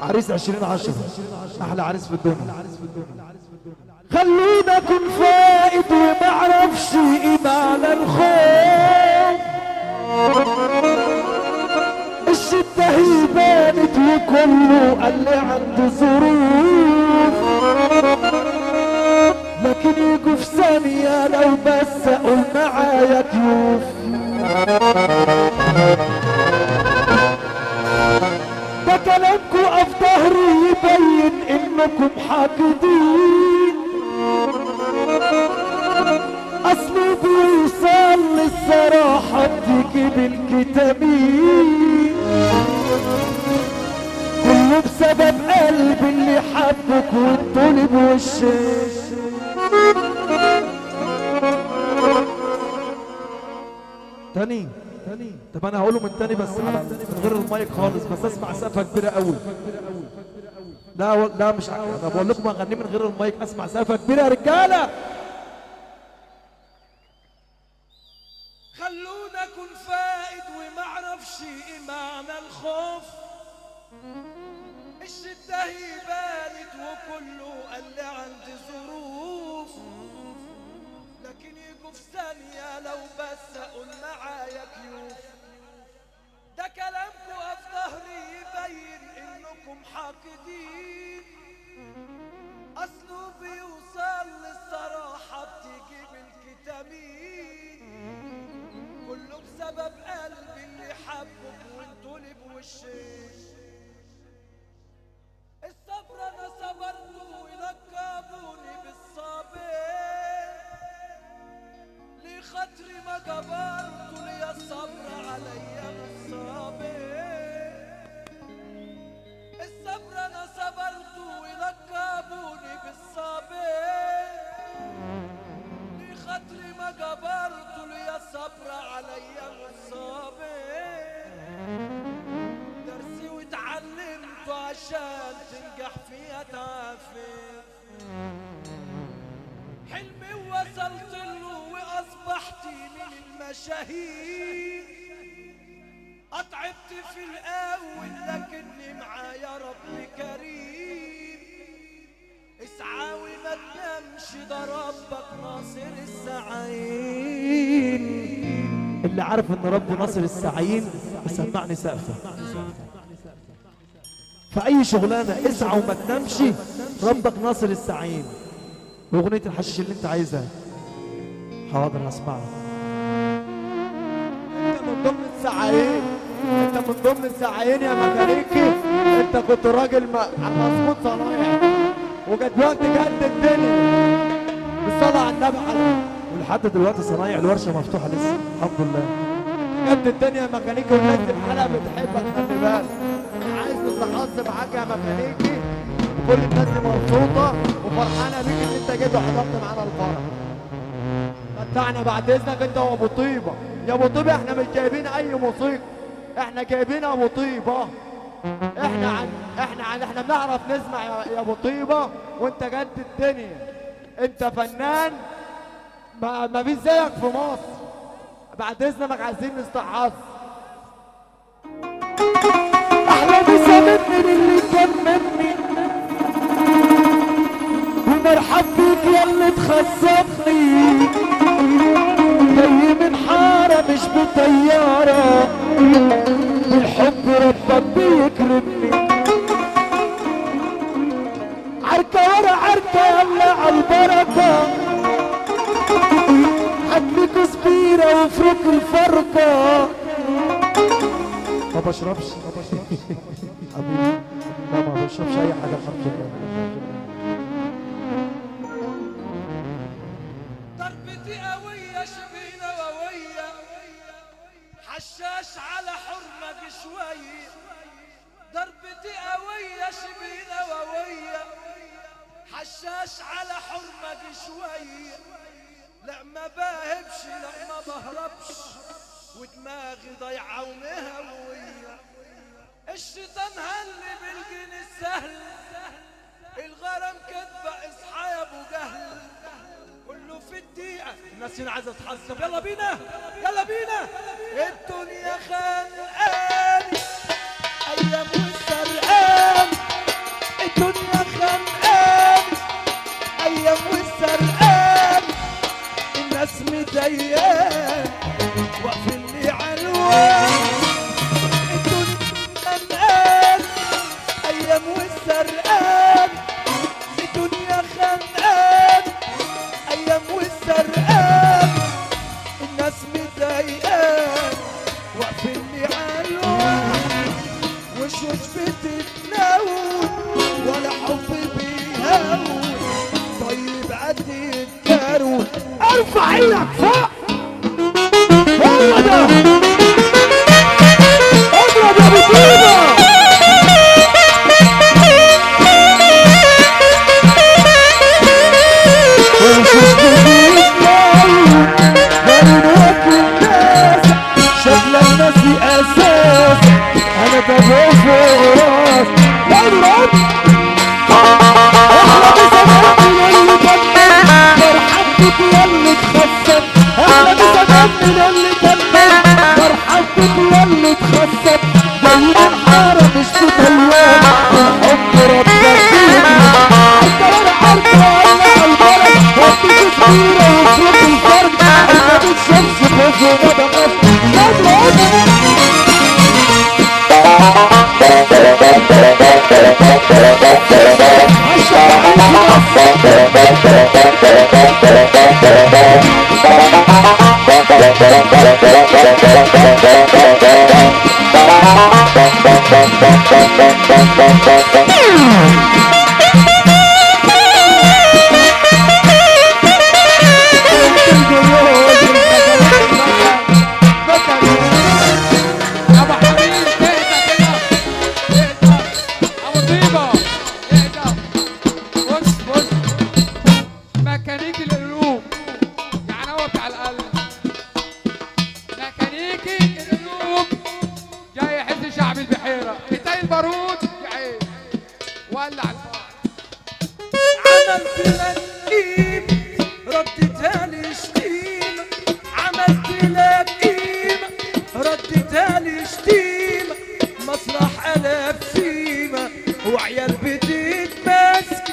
عريس 2010، احلى عريس في الدنيا. خلونا اكون فائد ومعرفش ايه معنى الخوف، الشدة هي بانت وكله قال لي عنده ظروف، لكن يجوا في ثانية لو بس اقول معايا كيوف. ده كلامكوا في ظهري يبين انكم حاقدين، اصله بيوصل للصراحة بتيجي بالكتابين، كله بسبب قلبي اللي حبك وانتوا بوشين. تاني تاني، طب انا هقوله من تاني بس على من غير المايك خالص، بس اسمع سقفه كبيرة قوي. لا لا مش انا بقول لكم اغنية من غير المايك، اسمع سقفه كبيرة يا رجاله. خلونا اكون فائد وما اعرفش ايه معنى الخوف، الشدة هي بانت وكله قال لي عندي ظروف، لكن يجوا في ثانية لو بس اقول معايا كيوف. ده كلامكوا في ظهري يبين انكم حاقدين، اصله بيوصل للصراحة بتيجي بالكتامين، كله بسبب قلبي اللي حبك وانتوا اللي بوشين. الصبر انا صبرته ولقبوني بالصابر، ليه خاطري ما جبرته ليا الصبر عليا بالصابر. الصبر انا صبرته ولقبوني بالصابر، ليه خاطري ما جبرته ليا الصبر عليا بالصابر. درسي واتعلمته عشان تنجح فيها تعافر، حلمي وصلت له واصبحت من المشاهير، اتعبت في الاول لكني معايا رب كريم. اسعى وما تنامش ده ربك ناصر السعين. اللي عارف ان ربه ناصر السعين يسمعني سقفه. في اي شغلانة اسعى وما تنامش، ربك ناصر السعين. واغنيه الحشيش اللي انت عايزها حاضر هسمعها. انت من ضمن السعايين، انت من ضمن السعايين يا ميكانيكي. انت كنت راجل مظبوط صنايعي، وجدولت جد الدنيا بالصلاة على النبي عليه. ولحد دلوقتي صنايع الورشة مفتوحة لسه الحمد لله. جد الدنيا يا ميكانيكي، والناس الحلقة بتحبك، خلي بالك. عايز نتلخص معاك يا ميكانيكي، وكل الناس دي مبسوطة وفرحانه بيك ان انت جيت وحضرت معانا الفرح. متعنا بعد اذنك انت وابو طيبة. يا ابو طيبة احنا مش جايبين اي موسيقى، احنا جايبين ابو طيبة. احنا بنعرف نسمع يا ابو طيبة، وانت جد الدنيا، انت فنان ما فيش زيك في مصر. بعد اذنك عايزين نستحظ. احلى مسا مني للي كان مني، ومرحب بيك يا اللي تخصصني، جاي من حارة مش بطيارة، بالحب ربك بيكرمني. عركة ورا عركة يلا عالبركة، هاتلي كبيرة وفرك الفرقة. ما بشربش حبيبي، لا ما بشربش اي حاجة الحمد لله. ضربتي قوية شبه نووية، حشاش على حرمك شوية. ضربتي قوية شبه نووية، حشاش على حرمك شوية. لا ما باهبش لا ما بهربش، ودماغي ضايعة ومهوية. الشيطان هل بالجن السهل، الغرام كدبة اصحى يا ابو جهل، كله في الدقيقة. الناس هنا عايزة تحصل، يلا بينا يلا بينا. الدنيا خانقاني ايام والسرقان، الايام واقفين لي علوان. الدنيا خانقان ايام والسرقان، الدنيا خانقان ايام والسرقان، الناس مضايقان واقفين لي علوان. وشوش بتتلون ولا حب بيهون، طيب قد الكارون. ارفع ايدك فوق، هو ده، اضرب يا ابو طيبة. وشوش بتتلون غير الناس، شكلك ناسي اساس، انا تابعه فوق راس. اضرب احلى بسبب اللي كمل، فرحان بيك يا اللي اتخسر. احلى بسبب اللي كمل، فرحان بيك يا اللي اتخسر. جاي من حارة مش بتلوان، الحب ربك بيجري. انت ولا عارفه ولا عالبلد، وديك كبيرة وفوق الفرد، انت بتشوفش خوف وما بخاف. اضرب ابو حميد اهدى كده، اهدى ابو طيبة اهدى. بص بص، ميكانيكي القلوب، يعني هو بتاع القلب، ميكانيكي القلوب جاي يحز شعب البحيرة، بتاع البارود يا عين ولع الفرح. عملت لك قيمة ردتها لي شتيمة، عملت لك قيمة ردتها لي شتيمة، مسرح قلب سيمة وعيال بتتماسك،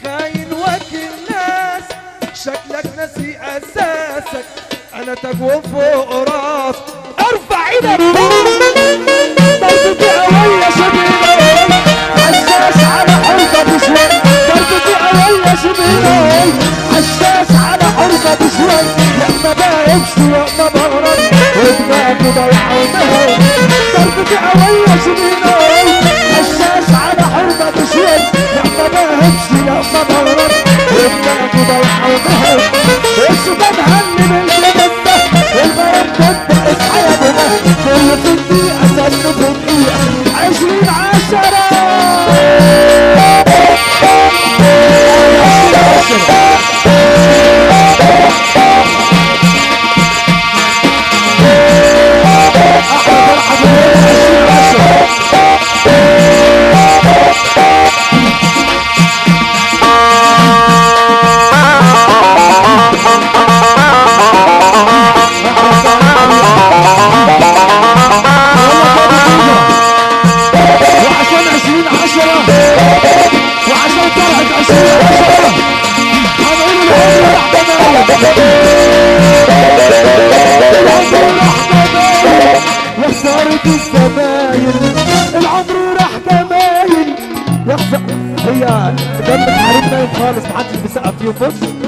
خاين واكل ناس، شكلك ناسي اساسك، انا تجوم فوق راس. ارفع ايدك فوق، ضربتي قوية شبينة، حشاش على حرفة بشوي. ضربتي قوية شبينة، حشاش على حرفة بشوي. لا ما بهربش وما بهرب، ودماغي ضايعة ومهرب. ضربتي قوية شبينة، حشاش على حرفة بشوي. لا ما بهربش لا ما بهرب، ودماغي ضايعة ومهرب. الشباب هني بالجبل والغرب ضد، اصحى يا بابا، كل في دقيقة سنة في دقيقة 20 10. أحلى فرحة في 20 10. وعشان 20 10، وعشان طلعت 20 10 هنقول العمر راح جمال، العمر راح جمال يا خسارة الزمايل، العمر راح جمايل يا خسارة. هي جنب الحريم نايم خالص، محدش بيسقف فيهم. بص